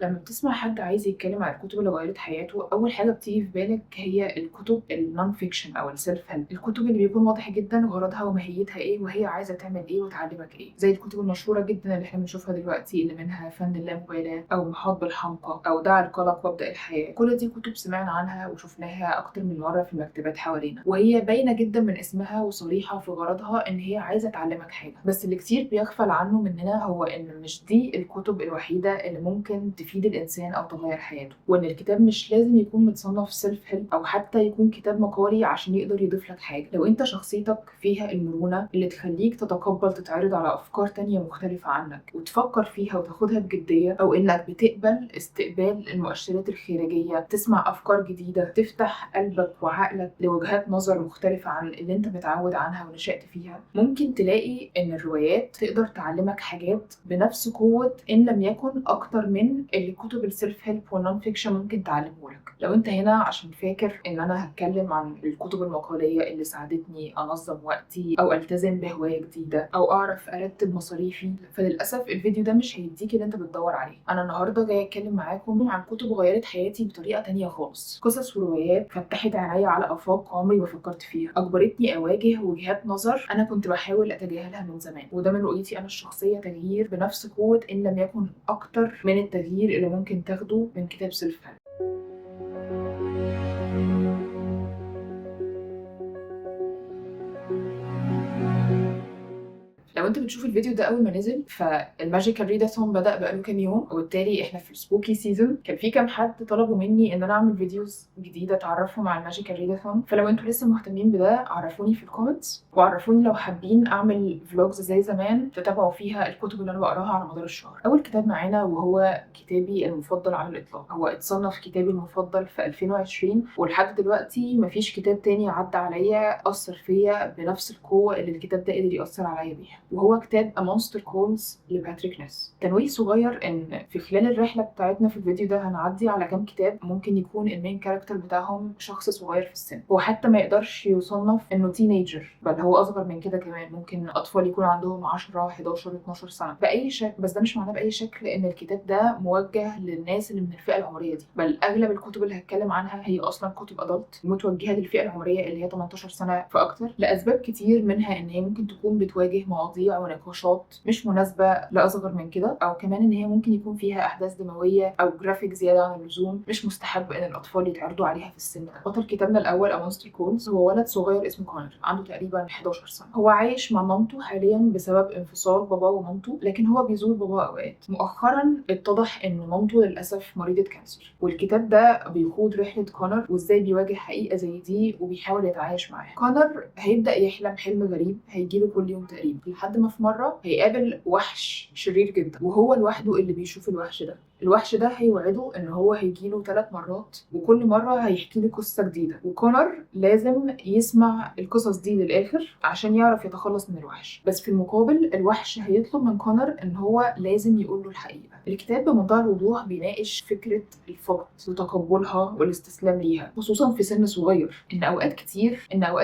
لما بتسمع حد عايز يتكلم عن الكتب اللي غيرت حياته، أول حاجة بتيجي في بالك هي الكتب ال non-fiction أو ال self help، الكتب اللي بيكون واضح جدا غرضها وماهيتها إيه وهي عايزة تعمل إيه وتعلمك إيه، زي الكتب المشهورة جدا اللي إحنا بنشوفها دلوقتي اللي منها فن اللامبالاة أو محاط بالحمقى أو دع القلق وابدأ الحياة. كل دي كتب سمعنا عنها وشفناها أكتر من مرة في المكتبات حوالينا، وهي باينة جدا من اسمها وصريحة في غرضها إن هي عايزة تعلمك حاجة. بس اللي كتير بيغفل عنه مننا هو إن مش دي الكتب الوحيدة اللي ممكن تفيد الإنسان أو تغير حياته، وإن الكتاب مش لازم يكون متصنف self help أو حتى يكون كتاب مقالي عشان يقدر يضيف لك حاجة. لو أنت شخصيتك فيها المرونة اللي تخليك تتقبل تتعرض على أفكار تانية مختلفة عنك وتفكر فيها وتاخدها بجدية، أو إنك بتقبل استقبال المؤشرات الخارجية، تسمع أفكار جديدة، تفتح قلبك وعقلك لوجهات نظر مختلفة عن اللي أنت متعود عنها ونشأت فيها، ممكن تلاقي إن الروايات تقدر تعلمك حاجات بنفس قوة إن لم يكن أكتر من اللي كتب ال self help وال non-fiction ممكن تعلمه لك. لو انت هنا عشان فاكر ان انا هتكلم عن الكتب المقاليه اللي ساعدتني انظم وقتي او التزم بهواية جديدة او اعرف ارتب مصاريفي، فللاسف الفيديو ده مش هيديك اللي انت بتدور عليه. انا النهارده جاية اتكلم معاكم عن كتب غيرت حياتي بطريقة تانية خالص، قصص وروايات فتحت عينيا على افاق عمري ما فكرت فيها، اجبرتني اواجه وجهات نظر انا كنت بحاول اتجاهلها من زمان، وده من رؤيتي انا الشخصية تغيير بنفس قوة ان لم يكن اكتر من التغيير اللي ممكن تاخده من كتاب self help. لو انت بتشوف الفيديو ده اول ما نزل، فال magical readathon بدا بقاله كام يوم، وبالتالي احنا في ال spooky season. كان في كام حد طلبوا مني ان انا اعمل videos جديدة تعرفهم على ال magical readathon، فلو انتوا لسه مهتمين بده عرفوني في ال comments، وعرفوني لو حابين اعمل vlogs زي زمان تتابعوا فيها الكتب اللي انا بقراها على مدار الشهر. اول كتاب معانا وهو كتابي المفضل على الاطلاق، هو اتصنف كتابي المفضل في 2020، ولحد دلوقتي مفيش كتاب تاني عدى عليا اثر فيا بنفس القوة اللي الكتاب ده قدر ياثر عليا بيها، وهو كتاب A Monster Calls لباتريك نيس. تنويه صغير ان في خلال الرحلة بتاعتنا في الفيديو ده هنعدي على كام كتاب ممكن يكون ال main character بتاعهم شخص صغير في السن، هو حتى ما يقدرش يصنف انه teenager، بل هو اصغر من كده كمان، ممكن اطفال يكون عندهم 10 11 12 سنة باي شكل. بس ده مش معناه باي شكل ان الكتاب ده موجه للناس اللي من الفئة العمرية دي، بل اغلب الكتب اللي هتكلم عنها هي اصلا كتب adult متوجهه للفئه العمرية اللي هي 18 سنة فاكتر، لاسباب كتير، منها ان هي ممكن تكون بتواجه مواضيع ونقاشات مش مناسبة لأصغر من كده، أو كمان إن هي ممكن يكون فيها أحداث دموية أو جرافيك زيادة عن اللزوم مش مستحب إن الأطفال يتعرضوا عليها في السن ده. بطل كتابنا الأول A Monster Calls هو ولد صغير اسمه كونر، عنده تقريبا 11 سنة. هو عايش مع مامته حاليا بسبب انفصال باباه ومامته، لكن هو بيزور باباه أوقات. مؤخرا اتضح إن مامته للأسف مريضة cancer، والكتاب ده بيخوض رحلة كونر وإزاي بيواجه حقيقة زي دي وبيحاول يتعايش معاها. كونر هيبدأ يحلم حلم غريب هيجيله كل يوم تقريبا، لحد ما في مرة هيقابل وحش شرير جدا، وهو لوحده اللي بيشوف الوحش ده. الوحش ده هيوعده ان هو هيجيله 3 مرات، وكل مرة هيحكي له قصة جديدة، وكونر لازم يسمع القصص دي للآخر عشان يعرف يتخلص من الوحش. بس في المقابل الوحش هيطلب من كونر ان هو لازم يقول له الحقيقة. الكتاب بمنتهى الوضوح بيناقش فكرة الفقد وتقبلها والاستسلام ليها، خصوصا في سن صغير. ان اوقات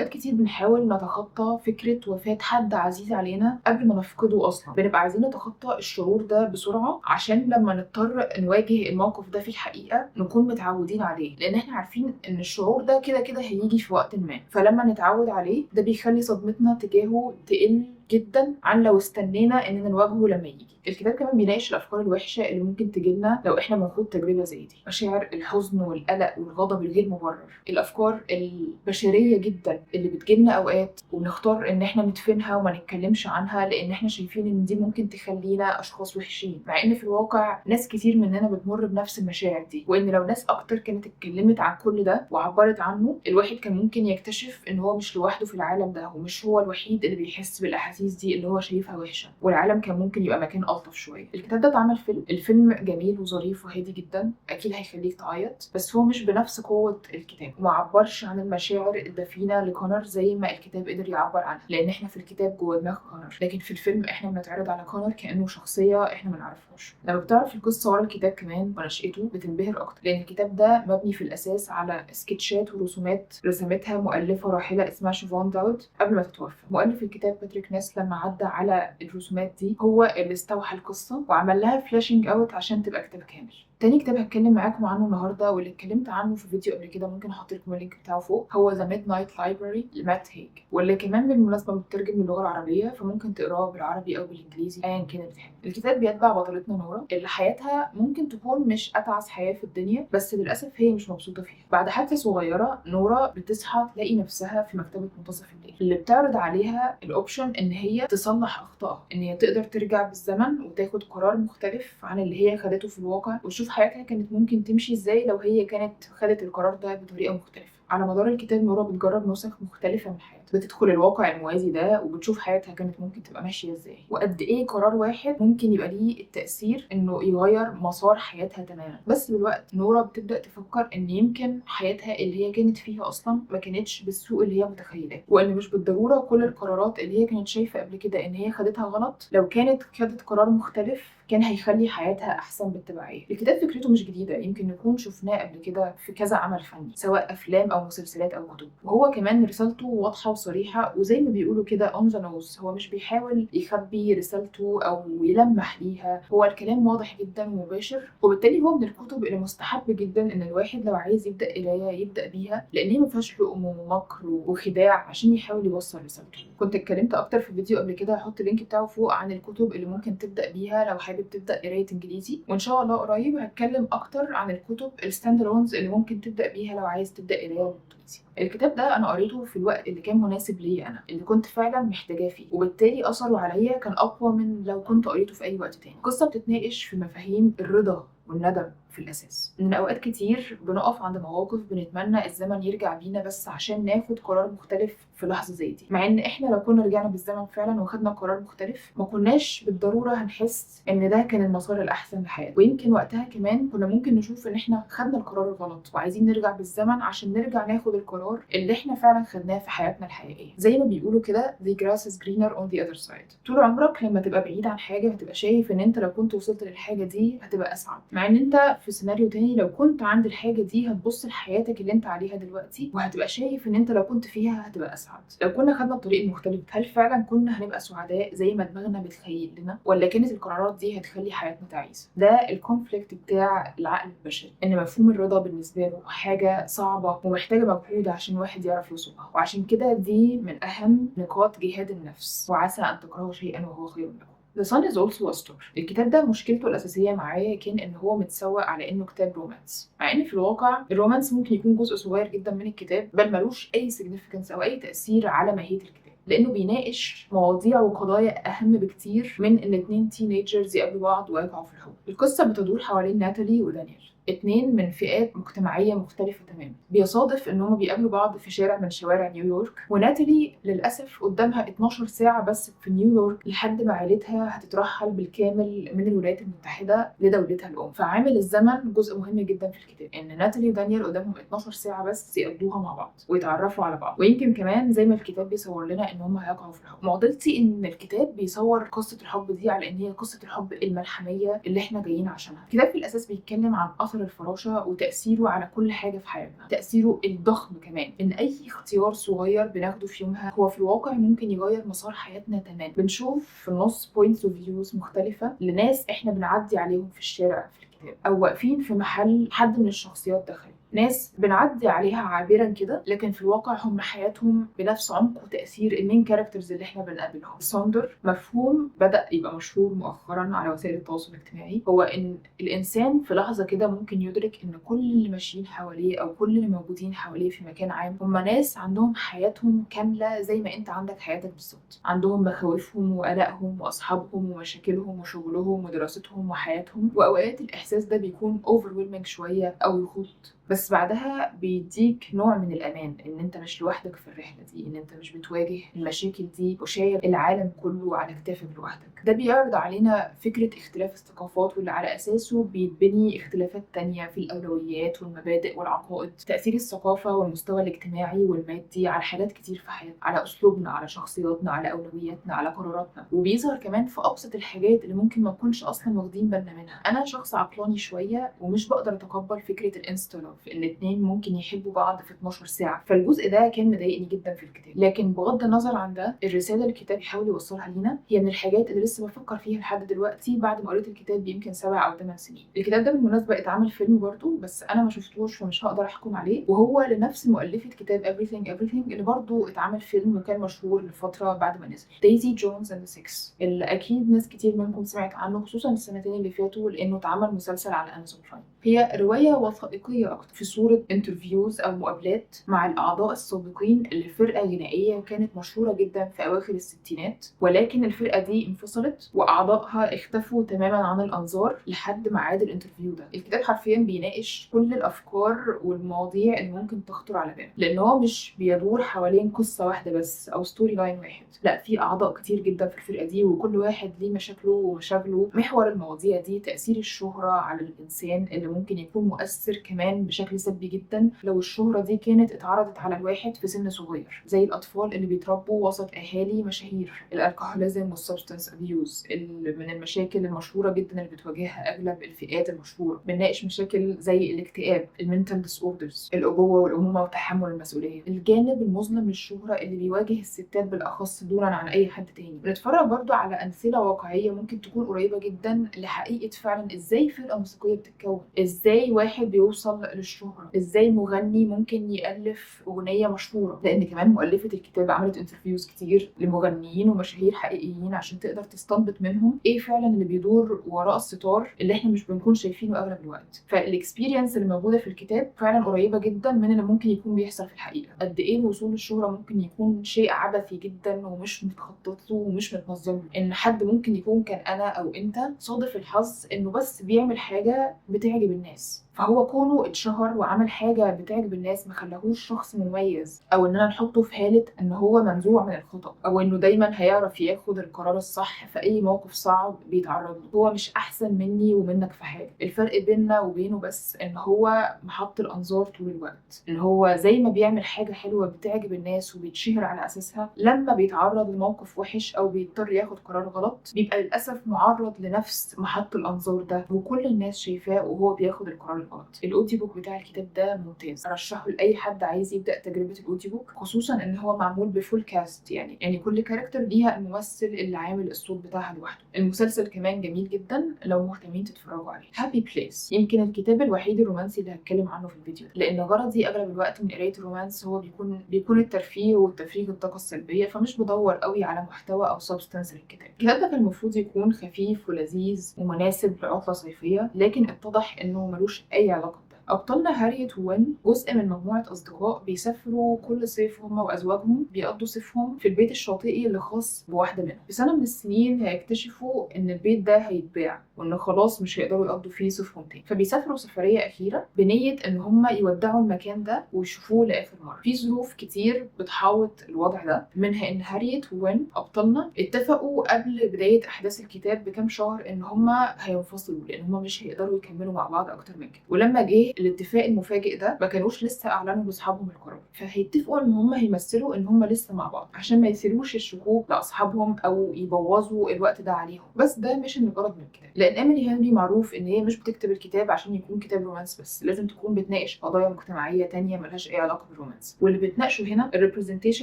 كتير بنحاول نتخطى فكرة وفاة حد عزيز علينا قبل ما نفقده اصلا، بنبقى عايزين نتخطى الشعور ده بسرعة عشان لما نضطر نواجه الموقف ده في الحقيقة نكون متعودين عليه، لان احنا عارفين ان الشعور ده كده كده هيجي في وقت ما، فلما نتعود عليه ده بيخلي صدمتنا تجاهه تقل جدا عن لو استنينا اننا نواجهه لما يجي. الكتاب كمان بيناقش الافكار الوحشة اللي ممكن تجيلنا لو احنا بنخوض تجربه زي دي، مشاعر الحزن والقلق والغضب الغير مبرر، الافكار البشرية جدا اللي بتجيلنا اوقات وبنختار ان احنا ندفنها وما نتكلمش عنها لان احنا شايفين ان دي ممكن تخلينا اشخاص وحشين، مع ان في الواقع ناس كتير مننا بتمر بنفس المشاعر دي، وان لو ناس اكتر كانت اتكلمت عن كل ده وعبرت عنه الواحد كان ممكن يكتشف ان هو مش لوحده في العالم ده، ومش هو الوحيد اللي بيحس بالاحاسيس دي اللي هو شايفها وحشة، والعالم كان ممكن يبقى مكان الطف شوية. الكتاب ده اتعمل فيلم، الفيلم جميل وظريف وهادي جدا، اكيد هيخليك تعيط، بس هو مش بنفس قوة الكتاب، وما عبرش عن المشاعر الدفينه لكونر زي ما الكتاب قدر يعبر عنها، لان احنا في الكتاب جوه دماغ كونر، لكن في الفيلم احنا بنتعرض على كونر كانه شخصية احنا ما نعرفهاش. لما بتعرف القصة ورا الكتاب كمان ونشأته بتنبهر اكتر، لان الكتاب ده مبني في الاساس على سكتشات ورسومات رسمتها مؤلفه راحلة اسمها شيفون داود قبل ما تتوفى. مؤلف الكتاب باتريك نيس سميث لما عدى على الرسومات دي هو اللي استوحى القصة وعمل لها fleshing out عشان تبقى كتاب كامل. تاني كتاب هتكلم معاكم عنه النهارده واللي اتكلمت عنه في فيديو قبل كده، ممكن احط لكم ال link بتاعه فوق، هو The Midnight Library لمات هيج، واللي كمان بالمناسبة مترجم للغة العربية، فممكن تقراه بالعربي او بالانجليزي ايا كان اللي بتحبه. الكتاب بيتبع بطلتنا نورا اللي حياتها ممكن تكون مش اتعس حياة في الدنيا، بس للاسف هي مش مبسوطة فيها. بعد حادثه صغيرة نورا بتصحى تلاقي نفسها في مكتبه منتصف الليل اللي بتعرض عليها ال option ان هي تصلح اخطائها، ان هي تقدر ترجع بالزمن وتاخد قرار مختلف عن اللي هي خدته في الواقع، وتشوف حياتها كانت ممكن تمشي ازاي لو هي كانت خدت القرار ده بطريقة مختلفة. على مدار الكتاب نورا بتجرب نسخ مختلفة من حياتها، بتدخل الواقع الموازي ده وبتشوف حياتها كانت ممكن تبقى ماشية ازاي، وقد ايه قرار واحد ممكن يبقى ليه التأثير انه يغير مسار حياتها تماما. بس بالوقت نورا بتبدأ تفكر ان يمكن حياتها اللي هي كانت فيها اصلا ما كانتش بالسوء اللي هي متخيلاه، وان مش بالضرورة كل القرارات اللي هي كانت شايفة قبل كده ان هي خدتها غلط لو كانت خدت قرار مختلف كان هيخلي حياتها احسن بالتبعيه. الكتاب فكرته مش جديدة، يمكن نكون شفناه قبل كده في كذا عمل فني سواء افلام او مسلسلات او كتب، وهو كمان رسالته واضحة وصريحة، وزي ما بيقولوا كده on the nose، هو مش بيحاول يخبي رسالته او يلمح ليها، هو الكلام واضح جدا ومباشر، وبالتالي هو من الكتب اللي مستحب جدا ان الواحد لو عايز يبدا قرايه يبدا بيها، لان هي ما فيهاش لؤم ومكر وخداع عشان يحاول يوصل رسالته. كنت اتكلمت اكتر في فيديو قبل كده، هحط ال link بتاعه فوق، عن الكتب اللي ممكن تبدا بيها لو حابب تبدا قرايه انجليزي، وان شاء الله قريب هتكلم اكتر عن الكتب ال stand alones اللي ممكن تبدا بيها لو عايز تبدا قرايه انجليزي. الكتاب ده انا قريته في الوقت اللي كان مناسب ليا انا، اللي كنت فعلا محتاجاه فيه، وبالتالي اثره عليا كان اقوى من لو كنت قريته في اي وقت تاني. القصة بتتناقش في مفاهيم الرضا والندم في الاساس، ان اوقات كتير بنقف عند مواقف بنتمنى الزمن يرجع بينا بس عشان ناخد قرار مختلف في لحظة زي دي، مع ان احنا لو كنا رجعنا بالزمن فعلا وخدنا قرار مختلف ما كناش بالضرورة هنحس ان ده كان المسار الاحسن لحياتنا، ويمكن وقتها كمان كنا ممكن نشوف ان احنا خدنا القرار الغلط وعايزين نرجع بالزمن عشان نرجع ناخد القرار اللي احنا فعلا خدناه في حياتنا الحقيقية. زي ما بيقولوا كده the grass is greener on the other side. طول عمرك لما تبقى بعيد عن حاجة هتبقى شايف ان انت لو كنت وصلت للحاجة دي هتبقى اسعد، مع ان انت في سيناريو تاني لو كنت عند الحاجة دي هتبص لحياتك اللي انت عليها دلوقتي وهتبقى شايف ان انت لو كنت فيها هتبقى اسعد. لو كنا خدنا الطريق المختلف هل فعلا كنا هنبقى سعداء زي ما دماغنا بتخيل لنا، ولا كانت القرارات دي هتخلي حياتنا تعيسه؟ ده ال conflict بتاع العقل البشري، ان مفهوم الرضا بالنسبة له حاجة صعبة ومحتاجة مجهود عشان الواحد يعرف يوصلها، وعشان كده دي من اهم نقاط جهاد النفس، وعسى ان تكرهوا شيئا وهو خير لكم. The Sun is also a star. الكتاب ده مشكلته الأساسية معايا كان إن هو متسوق على إنه كتاب romance، مع إن في الواقع ال romance ممكن يكون جزء صغير جدا من الكتاب، بل ملوش أي significance أو أي تأثير على ماهية الكتاب، لأنه بيناقش مواضيع وقضايا أهم بكتير من إن اتنين teenagers يقابلوا بعض ويقعوا في الحب. القصة بتدور حوالين ناتالي ودانيال، اتنين من فئات مجتمعية مختلفة تماما، بيصادف ان هما بيقابلوا بعض في شارع من شوارع نيويورك، وناتالي للأسف قدامها 12 ساعة بس في نيويورك لحد ما عيلتها هتترحل بالكامل من الولايات المتحدة لدولتها الأم. فعامل الزمن جزء مهم جدا في الكتاب، ان ناتالي ودانيال قدامهم 12 ساعة بس يقضوها مع بعض ويتعرفوا على بعض، ويمكن كمان زي ما الكتاب بيصور لنا ان هما هيقعوا في الحب. معضلتي ان الكتاب بيصور قصة الحب دي على ان هي قصة الحب الملحمية اللي احنا جايين عشانها. الكتاب في الأساس بيتكلم عن أثر الفراشة وتأثيره على كل حاجة في حياتنا، تأثيره الضخم كمان، إن أي اختيار صغير بناخده في يومها هو في الواقع ممكن يغير مسار حياتنا تماما. بنشوف في النص points of views مختلفة لناس إحنا بنعدي عليهم في الشارع في الكتاب، أو واقفين في محل حد من الشخصيات دخل، ناس بنعدي عليها عابرا كده، لكن في الواقع هم حياتهم بنفس عمق وتأثير ال main characters اللي احنا بنقابلهم. sonder مفهوم بدأ يبقى مشهور مؤخرا على وسائل التواصل الاجتماعي، هو ان الانسان في لحظة كده ممكن يدرك ان كل اللي ماشيين حواليه او كل اللي موجودين حواليه في مكان عام هم ناس عندهم حياتهم كاملة زي ما انت عندك حياتك بالظبط، عندهم مخاوفهم وقلقهم واصحابهم ومشاكلهم وشغلهم ودراستهم وحياتهم، واوقات الاحساس ده بيكون overwhelming شوية او يخض، بس بعدها بيديك نوع من الأمان إن أنت مش لوحدك في الرحلة دي، إن أنت مش بتواجه المشاكل دي وشايل العالم كله على كتافك لوحدك. ده بيعرض علينا فكرة اختلاف الثقافات واللي على أساسه بيتبني اختلافات تانية في الأولويات والمبادئ والعقائد، تأثير الثقافة والمستوى الاجتماعي والمادي على حاجات كتير في حياتنا، على أسلوبنا، على شخصياتنا، على أولوياتنا، على قراراتنا، وبيظهر كمان في أبسط الحاجات اللي ممكن ما نكونش أصلا واخدين بالنا منها. أنا شخص عقلاني شوية ومش بقدر أتقبل فكرة ال insta love، love، ان اتنين ممكن يحبوا بعض في 12 ساعة. فالجزء ده كان مضايقني جدا في الكتاب. لكن بغض النظر عن ده، الرسالة اللي الكتاب بيحاول يوصلها لينا هي من الحاجات اللي لسه بفكر فيها لحد دلوقتي بعد ما قريت الكتاب بيمكن 7 أو 8 سنين. الكتاب ده بالمناسبة اتعمل فيلم برضو، بس انا ما شفتوش فمش هقدر احكم عليه، وهو لنفس مؤلفه كتاب Everything Everything اللي برضو اتعمل فيلم وكان مشهور لفترة بعد ما نزل، Daisy Jones and the Six، اللي اكيد ناس كتير منكم سمعت عنه خصوصا السنتين اللي فاتوا لانه اتعمل مسلسل على Amazon Prime. هي رواية وثائقية اكتر في صوره interviews او مقابلات مع الاعضاء السابقين لفرقة غنائية كانت مشهورة جدا في اواخر الستينات، ولكن الفرقة دي انفصلت واعضائها اختفوا تماما عن الانظار لحد ميعاد ال interview ده. الكتاب حرفيا بيناقش كل الافكار والمواضيع اللي ممكن تخطر على بالك، لان هو مش بيدور حوالين قصة واحدة بس او story line واحد، لا في اعضاء كتير جدا في الفرقة دي وكل واحد ليه مشاكله ومشاغله. محور المواضيع دي تاثير الشهرة على الانسان اللي ممكن يكون مؤثر كمان بشكل سلبي جدا لو الشهرة دي كانت اتعرضت على الواحد في سن صغير، زي الاطفال اللي بيتربوا وسط اهالي مشاهير. ال alcoholism وال substance abuse من المشاكل المشهورة جدا اللي بتواجهها اغلب الفئات المشهورة. بنناقش مشاكل زي الاكتئاب، ال mental disorders، الابوة والامومه وتحمل المسؤولية، الجانب المظلم للشهره اللي بيواجه الستات بالاخص دونا عن اي حد تاني. بنتفرج برضو على امثلة واقعية ممكن تكون قريبه جدا لحقيقة فعلا ازاي فرقه موسيقية بتتكون، ازاي واحد بيوصل للشهره، ازاي مغني ممكن يالف اغنية مشهورة، لان كمان مؤلفه الكتاب عملت interviews كتير لمغنيين ومشاهير حقيقيين عشان تقدر تستنبط منهم ايه فعلا اللي بيدور وراء الستار اللي احنا مش بنكون شايفينه اغلب الوقت. فال experience اللي موجودة في الكتاب فعلا قريبه جدا من اللي ممكن يكون بيحصل في الحقيقة. قد ايه الوصول للشهره ممكن يكون شيء عبثي جدا ومش متخطط له ومش متنظم له، ان حد ممكن يكون كان انا او انت صادف الحظ انه بس بيعمل حاجة بتعجب الناس، فهو كونه اتشهر وعمل حاجة بتعجب الناس ما خلاهوش شخص مميز، او اننا نحطه في حاله ان هو منزوع من الخطا، او انه دايما هيعرف ياخد القرار الصح في اي موقف صعب بيتعرض له. هو مش احسن مني ومنك في حاجة، الفرق بيننا وبينه بس ان هو محط الانظار طول الوقت، ان هو زي ما بيعمل حاجة حلوة بتعجب الناس وبيتشهر على اساسها، لما بيتعرض لموقف وحش او بيضطر ياخد قرار غلط بيبقى للاسف معرض لنفس محط الانظار ده وكل الناس شايفاه وهو بياخد القرار الغلط. ال audiobook بتاع الكتاب ده ممتاز، ارشحه لاي حد عايز يبدا تجربه ال audiobook، خصوصا ان هو معمول ب full cast، يعني كل character ليها الممثل اللي عامل الصوت بتاعها لوحده. المسلسل كمان جميل جدا لو مهتمين تتفرجوا عليه. Happy Place يمكن الكتاب الوحيد الرومانسي اللي هتكلم عنه في الفيديو ده، لان غرضي اغلب الوقت من قرايه ال romance هو بيكون الترفيه والتفريغ الطاقة السلبية، فمش بدور قوي على محتوى او substance للكتاب. الكتاب ده كان المفروض يكون خفيف ولذيذ ومناسب لعطله صيفية، لكن اتضح انه ملوش اي علاقة بده. أبطالنا هاريت ووين جزء من مجموعة أصدقاء بيسافروا كل صيف هما وأزواجهم، بيقضوا صيفهم في البيت الشاطئي اللي خاص بواحدة منهم. في سنة من السنين هيكتشفوا إن البيت ده هيتباع وإن خلاص مش هيقدروا يقضوا فيه صيفهم تاني، فبيسافروا سفرية أخيرة بنية إن هما يودعوا المكان ده ويشوفوه لآخر مرة. في ظروف كتير بتحوط الوضع ده، منها إن هاريت ووين أبطالنا اتفقوا قبل بداية أحداث الكتاب بكام شهر إن هما هينفصلوا لأن هما مش هيقدروا يكملوا مع بعض أكتر من كده. ولما جه الاتفاق المفاجئ ده ما كانوش لسه اعلنوا لاصحابهم القرار، فهيتفقوا ان هم هيمثلوا ان هم لسه مع بعض عشان ما يثيروش الشكوك لاصحابهم او يبوظوا الوقت ده عليهم. بس ده مش الغرض من الكتاب، لان ايميلي هنري معروف ان هي مش بتكتب الكتاب عشان يكون كتاب romance بس، لازم تكون بتناقش قضايا مجتمعية تانية ملهاش اي علاقة بال romance. واللي بتناقشه هنا ال representation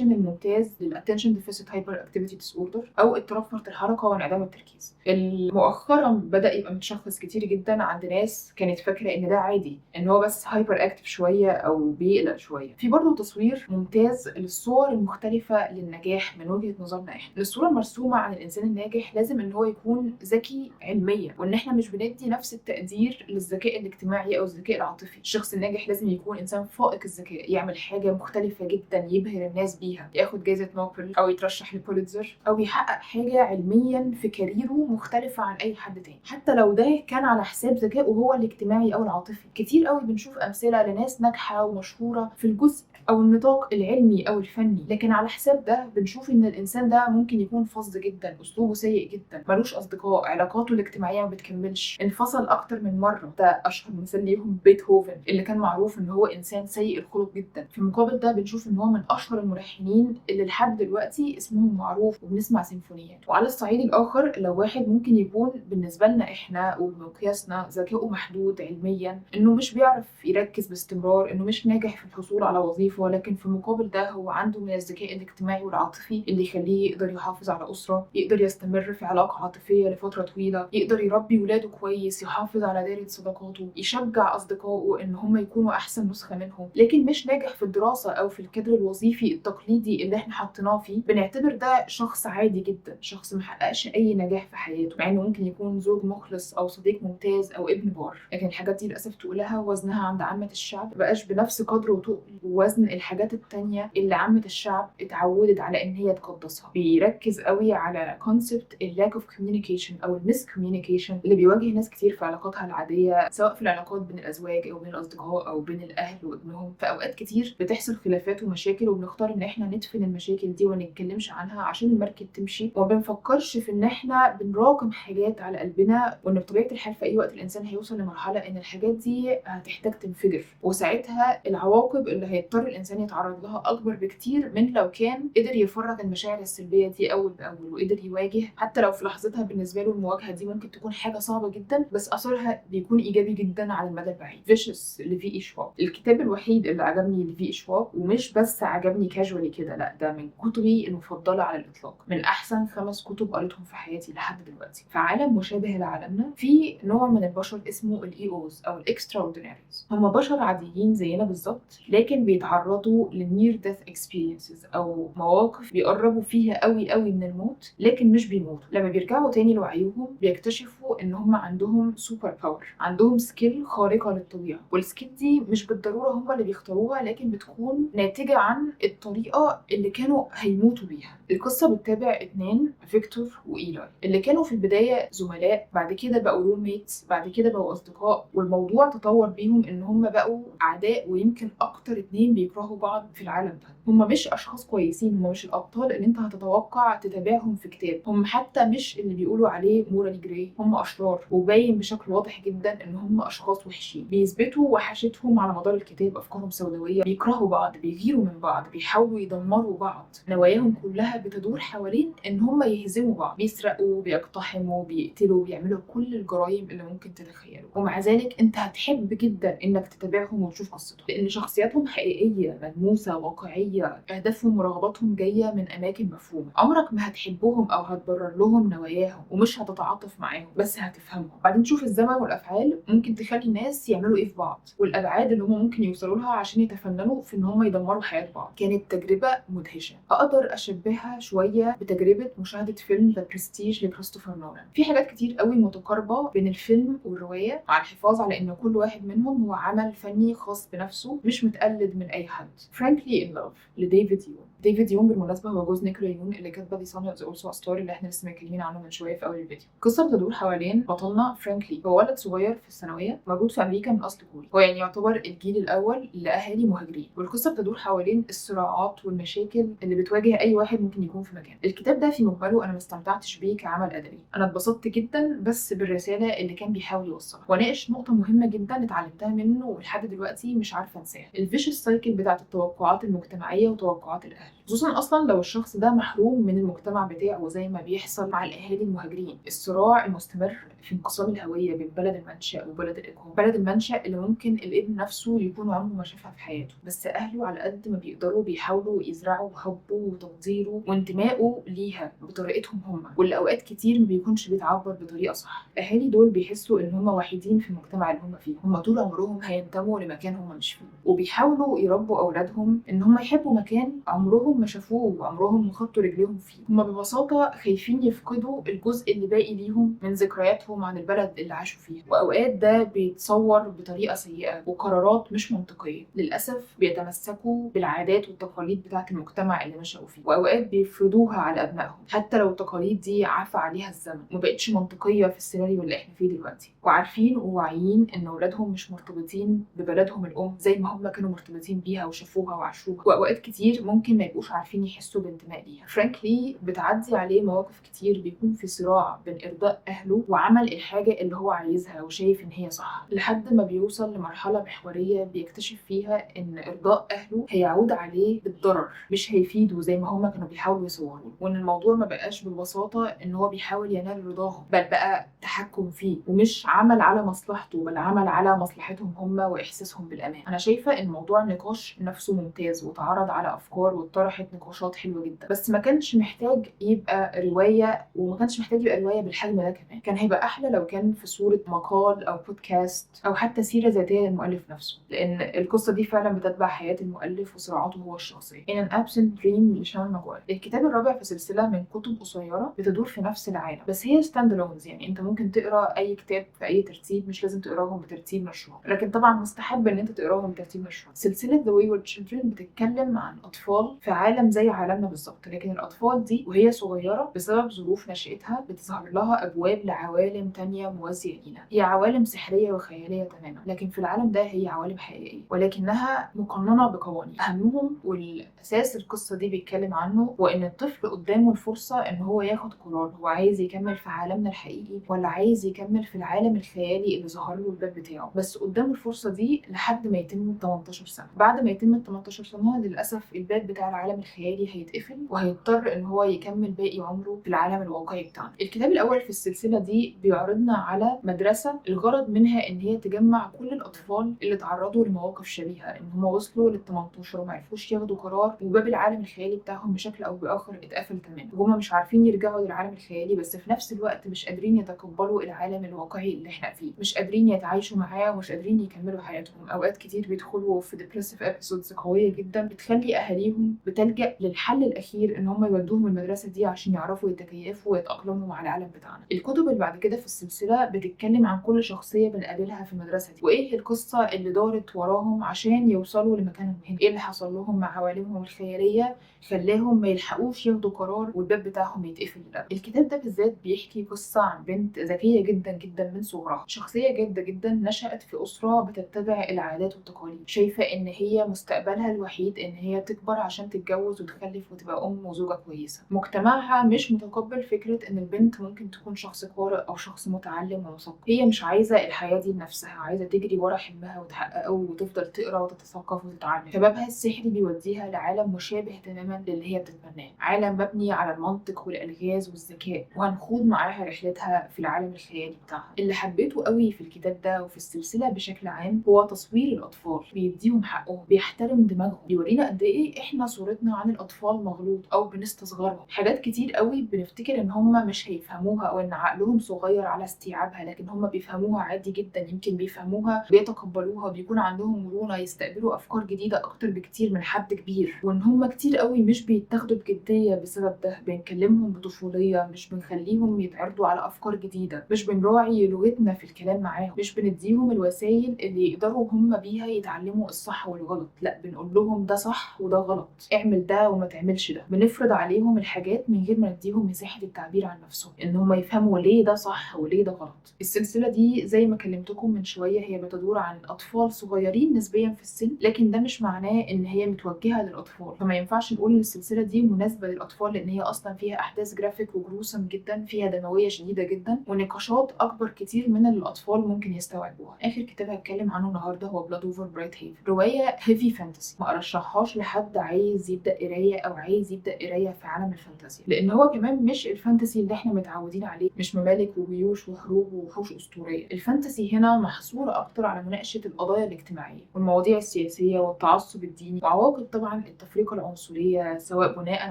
الممتاز لل attention deficit hyperactivity disorder او اضطراب فرط الحركة وانعدام التركيز، اللي مؤخرا بدا يبقى متشخص كتير جدا عند ناس كانت فاكره ان ده عادي، ان هو بس hyperactive شوية او بيقلق شوية. في برضه تصوير ممتاز للصور المختلفة للنجاح من وجهه نظرنا احنا. الصورة المرسومه عن الانسان الناجح لازم ان هو يكون ذكي علميا، وان احنا مش بندي نفس التقدير للذكاء الاجتماعي او الذكاء العاطفي. الشخص الناجح لازم يكون انسان فائق الذكاء، يعمل حاجة مختلفة جدا يبهر الناس بيها، ياخد جائزة نوبل او يترشح لبوليتزر او يحقق حاجة علميا في career ه مختلفة عن اي حد تاني، حتى لو ده كان على حساب ذكائه هو الاجتماعي او العاطفي. كتير قوي بنشوف امثلة لناس ناجحة ومشهوره في الجزء او النطاق العلمي او الفني، لكن على حساب ده بنشوف ان الانسان ده ممكن يكون فظ جدا، اسلوبه سيء جدا، ملوش اصدقاء، علاقاته الاجتماعية ما بتكملش، انفصل اكتر من مرة. ده اشهر مثال ليهم بيتهوفن اللي كان معروف ان هو انسان سيء الخلق جدا. في المقابل ده بنشوف ان هو من اشهر الملحنين اللي لحد دلوقتي اسمهم معروف وبنسمع سيمفونيات. وعلى الصعيد الاخر لو واحد ممكن يكون بالنسبة لنا احنا وبمقياسنا ذكائه محدود علميا، انه مش بيعرف بيعرف يركز باستمرار، انه مش ناجح في الحصول على وظيفة، ولكن في المقابل ده هو عنده من الذكاء الاجتماعي والعاطفي اللي يخليه يقدر يحافظ على اسره، يقدر يستمر في علاقة عاطفية لفترة طويلة، يقدر يربي ولاده كويس، يحافظ على دايرة صداقاته، يشجع اصدقائه ان هم يكونوا احسن نسخه منهم، لكن مش ناجح في الدراسة او في الكادر الوظيفي التقليدي اللي احنا حطيناه فيه. بنعتبر ده شخص عادي جدا، شخص محققش اي نجاح في حياته، مع انه ممكن يكون زوج مخلص او صديق ممتاز او ابن بار. لكن الحاجات دي للاسف تقولها وزنها عند عامة الشعب مبقاش بنفس قدر وتقل وزن الحاجات التانية اللي عامة الشعب اتعودت على ان هي تقدسها. بيركز قوي على concept ال lack of communication او ال miscommunication اللي بيواجه ناس كتير في علاقاتها العادية، سواء في العلاقات بين الازواج او بين الاصدقاء او بين الاهل وابنهم. في اوقات كتير بتحصل خلافات ومشاكل، وبنختار ان احنا ندفن المشاكل دي وما نتكلمش عنها عشان المركب تمشي، وما بنفكرش في ان احنا بنراكم حاجات على قلبنا، وان بطبيعة الحال في اي وقت الانسان هيوصل لمرحلة ان الحاجات دي هتحتاج تنفجر، وساعتها العواقب اللي هيضطر الانسان يتعرض لها اكبر بكتير من لو كان قدر يفرغ المشاعر السلبية دي اول باول وقدر يواجه، حتى لو في لحظتها بالنسبة له المواجهة دي ممكن تكون حاجة صعبة جدا، بس اثرها بيكون ايجابي جدا على المدى البعيد. Vicious ل V.E. Schwab، الكتاب الوحيد اللي عجبني ل V.E. Schwab، ومش بس عجبني casually كده، لا ده من كتبي المفضلة على الاطلاق، من احسن 5 كتب قريتهم في حياتي لحد دلوقتي. في عالم مشابه لعالمنا في نوع من البشر اسمه ال EOs او ال extraordinaries. هم بشر عاديين زينا بالظبط، لكن بيتعرضوا لل near death experiences او مواقف بيقربوا فيها قوي قوي من الموت، لكن مش بيموتوا. لما بيرجعوا تاني لوعيهم بيكتشفوا ان هم عندهم super power، عندهم skill خارقة للطبيعة، وال skill دي مش بالضرورة هم اللي بيختاروها، لكن بتكون ناتجة عن الطريقة اللي كانوا هيموتوا بيها. القصة بتتابع 2، فيكتور وايلاي، اللي كانوا في البداية زملاء، بعد كده بقوا roommates، بعد كده بقوا اصدقاء، والموضوع تطور بيهم ان هم بقوا اعداء، ويمكن اكتر 2 بيكرهوا بعض في العالم ده. هم مش اشخاص كويسين، هم مش الابطال اللي انت هتتوقع تتابعهم في كتاب، هم حتى مش اللي بيقولوا عليه morally gray، هم اشرار، وباين بشكل واضح جدا ان هم اشخاص وحشين، بيثبتوا وحشتهم على مدار الكتاب، افكارهم سوداوية، بيكرهوا بعض، بيغيروا من بعض، بيحاولوا يدمروا بعض، نواياهم كلها بتدور حوالين ان هم يهزموا بعض، بيسرقوا، بيقتحموا، بيقتلوا، بيعملوا كل الجرائم اللي ممكن تتخيلوا. ومع ذلك انت هتحب جدا انك تتابعهم وتشوف قصتهم، لان شخصياتهم حقيقية ملموسة واقعية، اهدافهم ورغباتهم جاية من اماكن مفهومه. عمرك ما هتحبهم او هتبرر لهم نواياهم، ومش هتتعاطف معاهم، بس هتفهمهم. بعدين تشوف الزمن والافعال ممكن تخلي الناس يعملوا ايه في بعض، والابعاد اللي هم ممكن يوصلوا لها عشان يتفننوا في ان هم يدمروا حياة بعض. كانت تجربه مدهشه، اقدر اشبهها شوية بتجربه مشاهده فيلم The Prestige لكريستوفر نولان. في حاجات كتير قوي متقاربة بين الفيلم والرواية، مع الحفاظ على ان كل واحد منهم هو عمل فني خاص بنفسه، مش متقلد من اي حد. Frankly in Love لديفيد يون. ديفيد يون بالمناسبة هو جوز نيكولا يون اللي كاتبه The Sun Is Also a Star اللي احنا لسه متكلمين عنه من شوية في اول الفيديو. القصة بتدور حوالين بطلنا فرانكلي، هو ولد صغير في الثانوية موجود في امريكا من اصل كوري، هو يعني يعتبر الجيل الاول لاهالي مهاجرين. والقصه بتدور حوالين الصراعات والمشاكل اللي بتواجه اي واحد ممكن يكون في مكانه. الكتاب ده في مجمله انا ما استمتعتش بيه كعمل ادبي، انا اتبسطت جدا بس بالرسالة اللي كان بيحاول يوصلها، وناقش نقطة مهمة جدا اتعلمتها منه ولحد دلوقتي مش عارفه انساها، ال vicious cycle بتاعه التوقعات المجتمعية وتوقعات الاهل، خصوصا اصلا لو الشخص ده محروم من المجتمع بتاعه زي ما بيحصل مع الاهالي المهاجرين. الصراع المستمر في انقسام الهوية بين بلد المنشأ وبلد الاقامة، بلد المنشأ اللي ممكن الابن نفسه يكون عمره ما شافها في حياته، بس اهله على قد ما بيقدروا بيحاولوا يزرعوا حبه وتقديره وانتمائه ليها بطريقتهم هم، واللي اوقات كتير ما بيكونش بيتعبر بطريقة صح. الاهالي دول بيحسوا ان هم وحيدين في المجتمع اللي هم فيه، هم طول عمرهم هينتموا لمكان هم مش فيه، وبيحاولوا يربوا اولادهم ان هم يحبوا مكان عمرهم ما شافوه وعمرهم ما خطوا رجليهم فيه. هم ببساطة خايفين يفقدوا الجزء اللي باقي ليهم من ذكرياتهم عن البلد اللي عاشوا فيها، واوقات ده بيتصور بطريقة سيئه وقرارات مش منطقية. للاسف بيتمسكوا بالعادات والتقاليد بتاعه المجتمع اللي نشأوا فيه، واوقات بيفرضوها على ابنائهم حتى لو التقاليد دي عفى عليها الزمن وما بقتش منطقية في السيناريو اللي احنا فيه دلوقتي. وعارفين وواعيين ان اولادهم مش مرتبطين ببلدهم الام زي ما هم كانوا مرتبطين بيها وشافوها وعاشوها، واوقات كتير ممكن ما يبقوش بيبقوش عارفين يحسوا بانتماء ليها. فرانك لي بتعدي عليه مواقف كتير بيكون في صراع بين ارضاء اهله وعمل الحاجة اللي هو عايزها وشايف ان هي صح، لحد ما بيوصل لمرحلة محورية بيكتشف فيها ان ارضاء اهله هيعود عليه بالضرر، مش هيفيده زي ما هما كانوا بيحاولوا يصوروا، وان الموضوع ما بقاش ببساطة ان هو بيحاول ينال رضاهم، بل بقى تحكم فيه، ومش عمل على مصلحته بل عمل على مصلحتهم هما واحساسهم بالامان. انا شايفه ان موضوع النقاش نفسه ممتاز، وتعرض على افكار واتطرحت نقاشات حلوة جدا، بس ما كانش محتاج يبقى رواية، وما كانش محتاج يبقى رواية بالحجم ده كمان. كان هيبقى احلى لو كان في صوره مقال او بودكاست او حتى سيره ذاتية للمؤلف نفسه، لان القصة دي فعلا بتتبع حياة المؤلف وصراعاته هو الشخصية. In an Absent Dream لشان ماجواير، الكتاب الرابع في سلسلة من كتب قصيرة بتدور في نفس العالم، بس هي stand alones، يعني انت ممكن تقرا اي كتاب في اي ترتيب، مش لازم تقراهم بترتيب مشروع، لكن طبعا مستحب ان انت تقراهم بترتيب مشروع. سلسلة The Wayward Children بتتكلم عن اطفال في عالم زي عالمنا بالظبط، لكن الاطفال دي وهي صغيرة بسبب ظروف نشأتها بتظهر لها ابواب لعوالم تانية موازية لينا، هي عوالم سحريه وخياليه تماما، لكن في العالم ده هي عوالم حقيقية ولكنها مقننه بقوانين. اهمهم والاساس القصة دي بيتكلم عنه هو ان الطفل قدامه الفرصة ان هو ياخد قرار، هو عايز يكمل في عالمنا الحقيقي ولا عايز يكمل في العالم الخيالي اللي ظهر له الباب بتاعه، بس قدامه الفرصة دي لحد ما يتم 18 سنة. بعد ما يتم 18 سنة للاسف الباب بتاع العالم الخيالي هيتقفل، وهيضطر ان هو يكمل باقي عمره في العالم الواقعي بتاعنا. الكتاب الاول في السلسلة دي بيعرضنا على مدرسه الغرض منها ان هي تجمع كل الاطفال اللي تعرضوا لمواقف شبيهه، ان هم وصلوا لل 18 وما عرفوش ياخدوا قرار، وباب العالم الخيالي بتاعهم بشكل او باخر اتقفل تماما، وهم مش عارفين يرجعوا للعالم الخيالي، بس في نفس الوقت مش قادرين يتقبلوا العالم الواقعي اللي احنا فيه، مش قادرين يتعايشوا معاه ومش قادرين يكملوا حياتهم. اوقات كتير بيدخلوا في depressive episodes قوية جدا بتخلي اهاليهم بتلجأ للحل الاخير ان هم يودوهم المدرسة دي عشان يعرفوا يتكيفوا ويتأقلموا مع العالم بتاعنا. الكتب اللي بعد كده في السلسلة بتتكلم عن كل شخصية بنقابلها في المدرسة دي، وايه القصة اللي دارت وراهم عشان يوصلوا لمكانهم هنا، ايه اللي حصل لهم مع عوالمهم الخيالية خلاهم ما يلحقوش ياخدوا قرار والباب بتاعهم يتقفل للأبد. الكتاب ده بالذات بيحكي قصة عن بنت ذكية جدا جدا من صغرها، شخصية جاده جدا، نشأت في اسره بتتبع العادات والتقاليد، شايفه ان هي مستقبلها الوحيد ان هي تكبر عشان تتجوز وتخلف وتبقى ام وزوجه كويسة. مجتمعها مش متقبل فكرة ان البنت ممكن تكون شخص قارئ او شخص متعلم ومثقف، هي مش عايزه الحياة دي لنفسها، عايزه تجري ورا حلمها وتحققه وتفضل تقرا وتتثقف وتتعلم. شبابها السحري بيوديها لعالم مشابه تماما للي هي بتتمناه، عالم مبني على المنطق والالغاز والذكاء، وهنخوض معاها رحلتها في العالم الخيالي بتاعها. اللي حبيته قوي في الكتاب ده وفي السلسلة بشكل عام هو تصوير الاطفال، بيديهم حقهم، بيحترم دماغهم، بيورينا قد ايه احنا صورتنا عن الاطفال مغلوط او بنستصغرهم. حاجات كتير قوي بنفتكر ان هم مش هيفهموها او ان عقلهم صغير على استيعابها، لكن هم بيفهموها عادي جدا، يمكن بيفهموها بيتقبلوها، بيكون عندهم مرونة يستقبلوا افكار جديدة اكتر بكتير من حد كبير، وان هم كتير قوي مش بيتاخدوا بجدية بسبب ده، بنكلمهم بطفوليه، مش بنخليهم يتعرضوا على افكار جديدة، مش بنراعي لغتنا في الكلام معاهم، مش بنديهم الوسائل اللي يقدروا هم بيها يتعلموا الصح والغلط، لا بنقول لهم ده صح وده غلط، اعمل ده وما تعملش ده، بنفرض عليهم الحاجات من غير ما نديهم مساحة التعبير عن نفسهم، ان هم يفهموا ليه ده صح وليه ده غلط. السلسلة دي زي ما كلمتكم من شوية هي بتدور عن اطفال صغيرين نسبيا في السن، لكن ده مش معناه ان هي متوجهه للاطفال، فما ينفعش نقول ان السلسلة دي مناسبة للاطفال، لان هي اصلا فيها احداث graphic و gruesome جدا، فيها دموية شديدة جدا ونقاشات اكبر كتير من اللي الاطفال ممكن يستوعبوها. اخر كتاب هتكلم عنه النهارده هو Blood Over Bright Haven، رواية heavy fantasy، ما ارشحهاش لحد عايز يبدا قرايه او عايز يبدا قرايه في عالم الفانتازيا، لان هو كمان مش ال fantasy اللي احنا متعودين عليه، مش ممالك وجيوش وحروب ووحوش اسطورية. ال fantasy هنا محصورة اكتر على مناقشة القضايا الاجتماعية والمواضيع السياسية والتعصب الديني وعواقب طبعا التفرقة العنصرية سواء بناء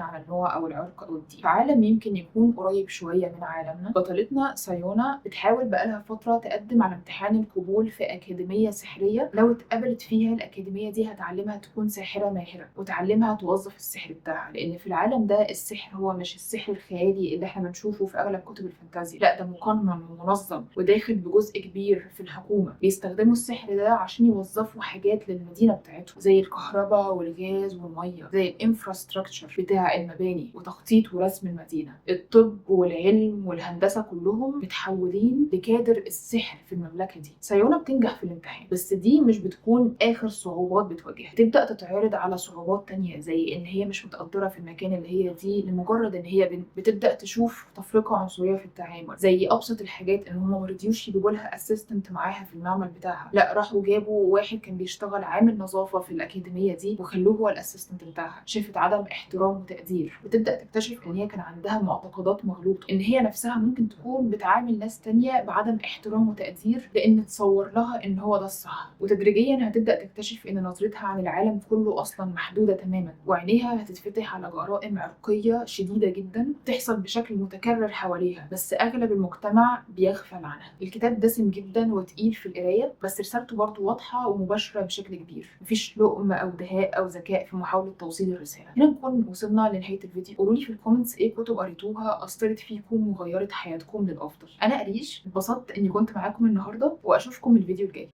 على النوع او العرق او الدين. في عالم يمكن يكون قريب شوية من عالمنا، بطلتنا سايونا بتحاول بقالها فترة تقدم على امتحان القبول في اكاديمية سحريه، لو اتقبلت فيها الاكاديمية دي هتعلمها تكون ساحرة ماهره وتعلمها توظف السحر بتاعها، لان في العالم ده السحر هو مش السحر الخيالي اللي احنا بنشوفه في اغلب كتب الفانتازيا، لا ده مقنن ومنظم وداخل بجزء كبير في الحكومة، بيستخدموا السحر ده عشان يوظفوا حاجات للمدينة بتاعتهم زي الكهرباء والغاز والمية، زي ال infrastructure بتاع المباني وتخطيط ورسم المدينة. الطب والعلم والهندسة كلهم متحولين لكادر السحر في المملكة دي. سايونا بتنجح في الامتحان، بس دي مش بتكون اخر صعوبات بتواجهها، تبدا تتعرض على صعوبات تانية زي زي ان هي مش متقدره في المكان اللي هي دي لمجرد ان هي بنت. بتبدا تشوف تفرقه عنصرية في التعامل، زي ابسط الحاجات ان هم ما رضيوش يجيبوا لها assistant معاها في المعمل بتاعها، لا راحوا جابوا واحد كان بيشتغل عامل نظافة في الاكاديمية دي وخلوه هو ال assistant بتاعها. شافت عدم احترام وتقدير. بتبدا تكتشف ان هي كان عندها معتقدات مغلوطة، ان هي نفسها ممكن تكون بتعامل ناس تانية بعدم احترام وتقدير لان تصور لها ان هو ده الصح. وتدريجيا هتبدا تكتشف ان نظرتها عن العالم كله اصلا محدودة تماما، وعينيها هتتفتح على جرائم عرقيه شديدة جدا بتحصل بشكل متكرر حواليها، بس اغلب المجتمع بيغفل عنها. الكتاب دسم جدا وتقيل في القراية، بس رسالته برضو واضحة ومباشرة بشكل كبير، مفيش لؤم او دهاء او ذكاء في محاولة توصيل الرسالة. هنا نكون وصلنا لنهاية الفيديو. قولوا لي في ال comments ايه كتب قريتوها اثرت فيكم وغيرت حياتكم للافضل. انا اريج، اتبسطت اني كنت معاكم النهارده، واشوفكم الفيديو الجاي.